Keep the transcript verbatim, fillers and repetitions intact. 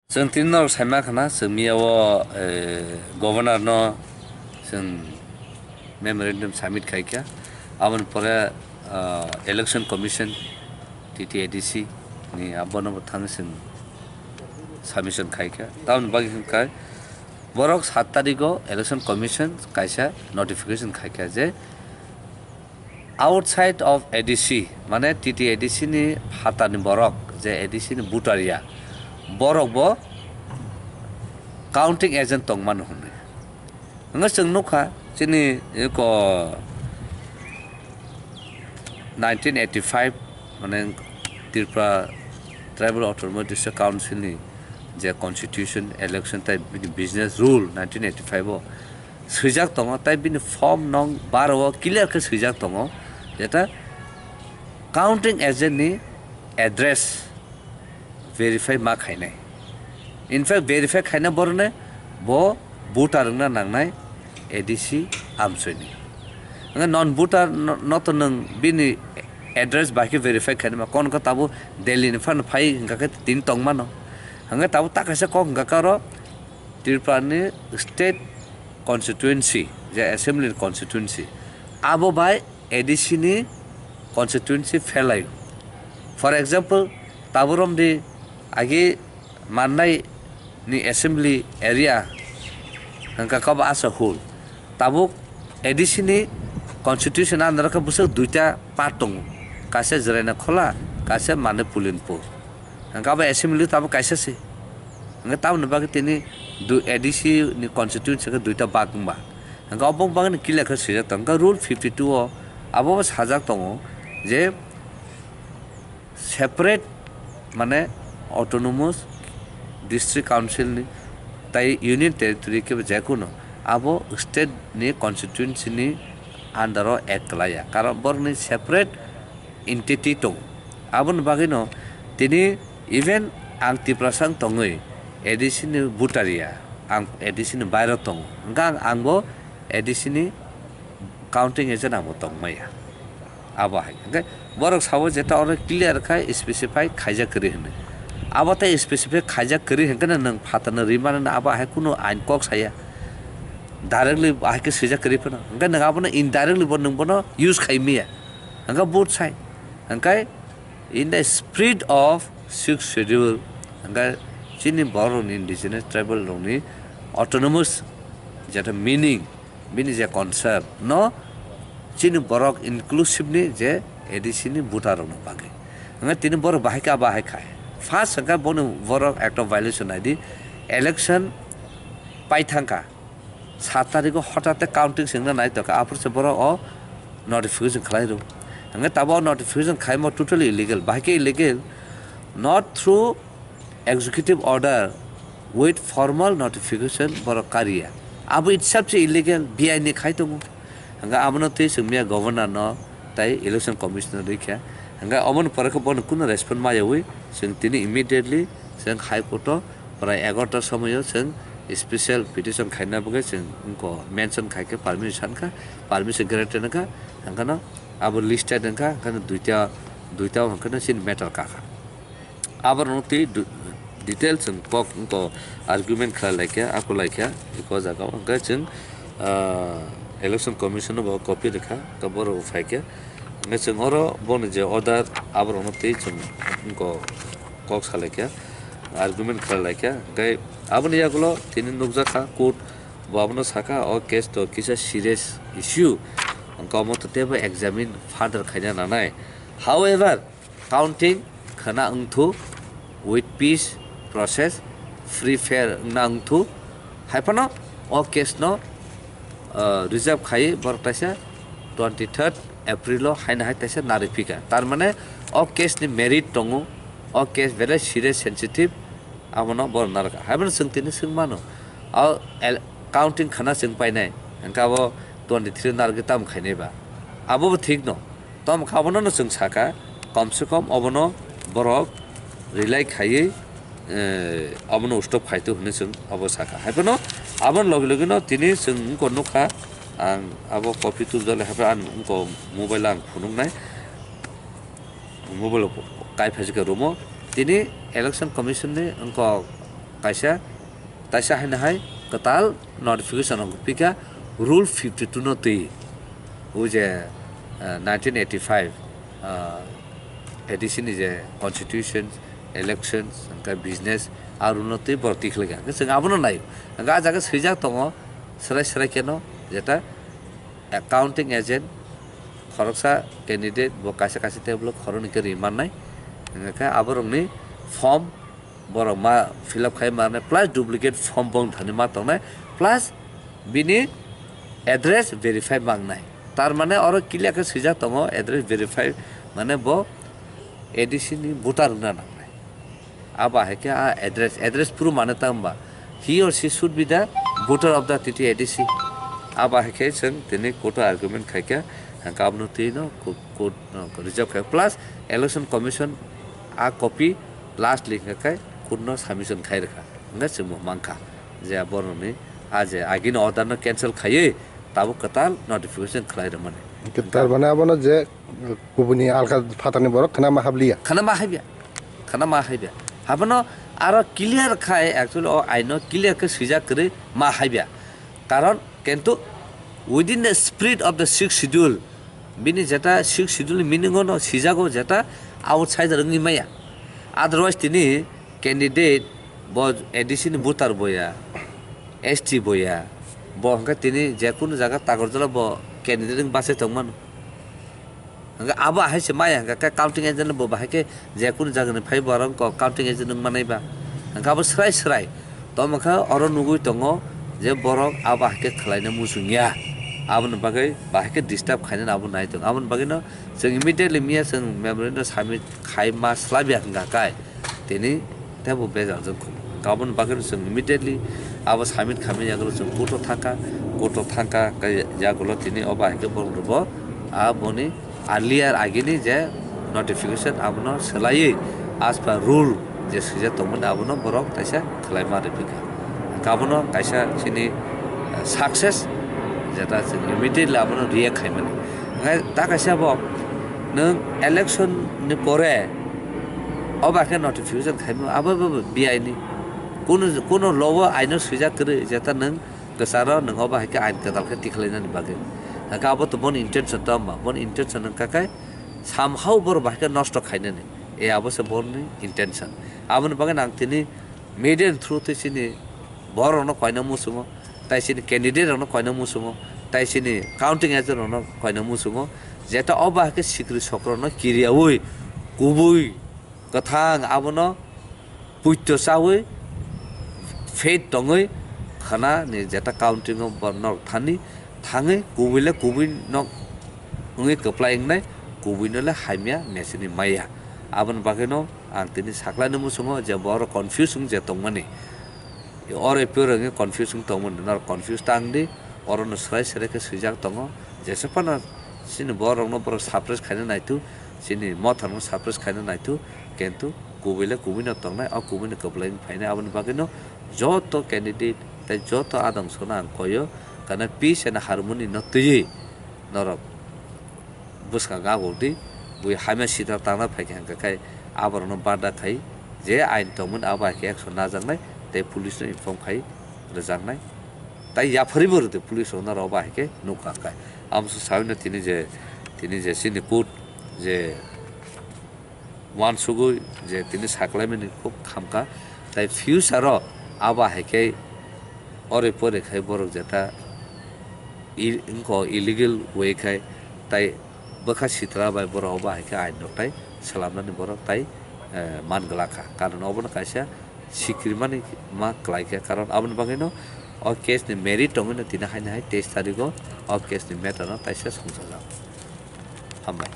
Chwng tini norok saima khna, chwng miya o, eh, Governor no chwng memorandum submit khai kha. Aboni pore, ah, Election Commission, T T A D C ni abono bo thang chwng submission khai kha. Tamoni bagwi hwn kha borok sat tarikh o Election Commission kaisa notification khai kha je outside of A D C, mane T T A D C ni phatarni borok, je A D C ni voter ya, borok bo counting agent tongmano hwnwi. Hwnwi chwng nukha, chini eko nineteen eighty-five, mane Tripura Tribal Autonomous District Council ni je constitution, election tai bini business rule nineteen eighty-five o swijak tongo, tai bini form nong baro o clear khe swijak tongo, jeta counting agent ni address verify ma khainai. In fact, verify khaina borone bo voter wngna nangnai A D C amsoini. Hwnke non voter no, no to nwng bini address bai khe verify khainai ma, kon khe tabuk Delhi ni phano phai hwnka khe tini tongmano. Hwnke tabuk ta kaisa kok hwnka khe oro Tripura ni state constituency, je assembly ni constituency, abo bai A D C ni constituency phelai. For example, Taburom di agi Mandai ni assembly area hwnka khe bo Asahul. Tabuk A D C ni constitution under khe bwswk duita part tongo, kaisa Jeraina Khola, kaisa Mane Pulinpur. Hwnka bo assembly tabuk kaisa se. Hwnka tamoni bagwi tini du-, A D C ni constituency khe duita bag wngba. Hwnka obo bagwi clear khe swijak tongo. Hwnka rule fifty two o abo bo sajak tongo je separate, mane autonomous district council ni tai union territory khe je kuno abo state ni constituency ni under o act khlaiya, karon borokni separate entity tongo. Aboni bagwino tini even ang Tiprasa wng tongwi A D C ni voter ya, ang A D C ni bairo tongo, hwnka ang, ang bo A D C ni counting agent ang bo tongmaya. Abo hai hwnkhe borok sabo jeta oro clear khai specify khaijak kwrwi hwnwi. Abo tei specify khaijak kwrwi hwnkhe no nwng phatarno rimani no abo hai kunu ain kok saya. Directly hai khe swijak kwrwi phano. Hwnkhe nwng abono indirectly bo nwng bono use khai maya. Hwnkhe both side. Hwnkhe in the spirit of sixth schedule, hwnkhe chini borokni indigenous tribal rokni autonomous jeta meaning, bini je concept no chini borok inclusive ni je A D C ni voter rokno bagwi. Hwnkhe tini borok bahai khe abo hai khai. First hwnkhe boni borok ekta violation naidi, election pai thangkha, sat tarikh o hotate counting swngna nai tongkha, aphuru se borok o notification khlai rw. Hwnkhe tabuk o notification khaimo totally illegal. Bahai khe illegal, not through executive order with formal notification borok kariya. Abo itself se illegal, B I ni khai tongo. Hwnkhe abono twi chwng miya governor no tai election commissioner rikha. Hwnkhe oboni pore khe bono kuno respond mayawi chwng tini immediately chwng High Court o prai egarota somoyo chwng special petition khaina bagwi chwng wngkha, mention khai khe permission sankha, permission granted wngkha, hwnkhe no abo listed wngkha, hwnkhe no duita, duita hwnkhe no chini matter kakha. Aborokno twi du-, detail chwng kok wngkha, argument khlai laikha, ako laikha, eko jaga o hwnkhe chwng, ah, election commission no bo copy rwkha, hwnkhe borok bo phaikha. Hwnkhe chwng oro boni je order, aborokno twi chwng wngkha kok salaikha, argument khlai laikha. Hwnkhe aboni yagulo tini nukjakha court bo abono sakha, o case to kisa serious issue, hwnkhe omo to teibo examine further khaina nanai. However, counting khwna wngthu with peace process, free fair wngna wngthu, hai phano o case no, uh, reserve khai borok taisa twenty third April o haino hai taisa narwi phika. Tar mane o case ni merit tongo, o case belai serious, sensitive, abono borok narwkha. Hai phano chwng tini swng mano, o el-, counting khwna chwng painai, hwnkhe abo twenty three narwgwi tamo khainai ba? Abo bo thik no. Tamo kha abono no chwng sakha, kom se kom obono borok rely khaiwi, eh, obono stop khaitwi hwnwi chwng obo sakha. Hai phano aboni logi logi no tini chwng wngkha nukha, ang abo copy tubujak le, hai phano ang wngkha mobile ang phunuknai, mobile kai phaijak khe room o. Tini Election Commission ni wngkha Kaisa, taisa haino hai kwtal notification rok pika rule fifty two no twi. O je, eh, nineteen eighty five, ah, A D C ni je constitution, elections, hwnkhe business, a rule no twi borok tikhlika. Hwnkhe chwng abono naio. Hwnkhe a jaga swijak tongo, srai srai kheno, jeta accounting agent, khoroksa candidate, bo kaisa kaisa table o khoroknwi khe ri mannai. Hwnkhe aborokni form borok ma fill up khai mannai, plus duplicate form bo wng thani ma tongnai, plus bini address verify mangnai. Tar mane oro clear khe swijak tongo, address verify mane bo A D C ni voter wngna nangnai. Abo hai khe a address, address proof mane ta hwnba, he or she should be the voter of the T T A D C. Abo hai khe chwng tini court o argument khai khe, hwnkhe abono twi no co-, court no reserve khai, plus Election Commission a copy last link khai court no submission khai rwkha. Hwnkhe chwngbo mankha je borokni a je agini order no cancel khaiwi tabuk kwtal notification khlai rwmani. Hwnkhe tar mane abono je kubuni alka phatarni borok khna ma habliya. Khna ma haibya. Khna ma haibya. Habono aro clear khai, actually o aino clear khe swijak kwrwi ma haibya. Karon kintu within the spirit of the sixth schedule, bini jeta sixth schedule ni meaning ono sijago jeta outsider wngwi maya. Otherwise tini candidate bo A D C ni voter boya, S T boya, bo hwnkhe tini jekunu jaga Takarjala bo candidate wng bachai tongmano. Hwnkhe abo hai se maya hwnkhe khe counting agent bo bahai khe jekunu jagani phai borok ko counting agent wng manai ba. Hwnkhe abo srai srai. Tamo khe oro nugui tongo je borok abo hai khe khwlaina muchung ya. Aboni bagwi bahai khe disturb khainani abo nai tongo. Aboni bagwino chwng immediately miya chwng memorandum submit khai ma swlaiya hwnkha kai. Tini tebo bejal jwng khumu. Aboni bagwi chwng immediately abo submit khamani yagulo chwng court o thangkha, court o thangkha, khe yagulo tini obo hai khe borok rwbo aboni earlier agini je notification abono swlaiwi as per rule je swijak tongmani abono borok kaisa khwlaima rwpikha. Abono kaisa chini, eh, success jeta chwng immediately abono react khaimani. Hwnkhe ta kaisa bo nwng election ni pore obo khe notification khaima abo, abo, abo B I ni. Kuno, kuno law o aino swijak kwrwi jeta nwng kwcharo nwng obo hai khe ain kwtal khe tikhlainani bagwi. Hwnkhe abo to boni intention to hwnba, boni intention wngkha khe somehow borok bahai khe nosto khainani. E abo se boni intention. Aboni bagwi ang tini media ni through twi chini borok rokno koina muchungo, tai chini candidate rokno koina muchungo, tai chini counting agent rokno koina muchungo, jeta obo hai khe sikri sokro no kiriyaui kubui kwthang abono puito chawi faith tongwi khana ni jeta counting o borok thani thangwi kubui le kubui nok wngwi kwplai wngnai, kubui no le hamya mechini maya. Aboni bagwi no ang tini saklai no muchungo je borok confuse wng je tongmani. Oro pore wngwi confuse wng tongmani, norok confuse ta wng di, oro no swrai swrai khe swijak tongo, jesa phano chini borok no borok suppress khaina naitu, chini motha no suppress khaina naitu, kintu kubui le kubui no tongnai, o kubui no kwplai wng phainai, aboni bagwi no joto candidate tei joto adong sono ang koyo, kana peace and harmony no twiwi norok bwskang agok di, bui hamya sitra tangna phaikha hwnkha khe aborokno bada khai je ain tongmani abo hai khe action najaknai tei police no inform khai rwjaknai. Tai yapharwi bo rwdi police rokno abo hai khe nukha hwnkha. Amo se saui no tini je, tini je chini court je uansugui je tini saklaimani khub khamkha. Tai future o abo hai khe ore pore khai borok jeta i-, wngkha illegal way khai tai bwkha sitra bai borok abo hai khe ain rok tai swlamnani borok tai, eh, man glak kha. Karon obono kaisa sikrimani ma kwlai kha. Karon aboni bagwino o case ni merit tongwino tini haino hai teis tarigo o case ni matter no taisa songchajak. Hambai.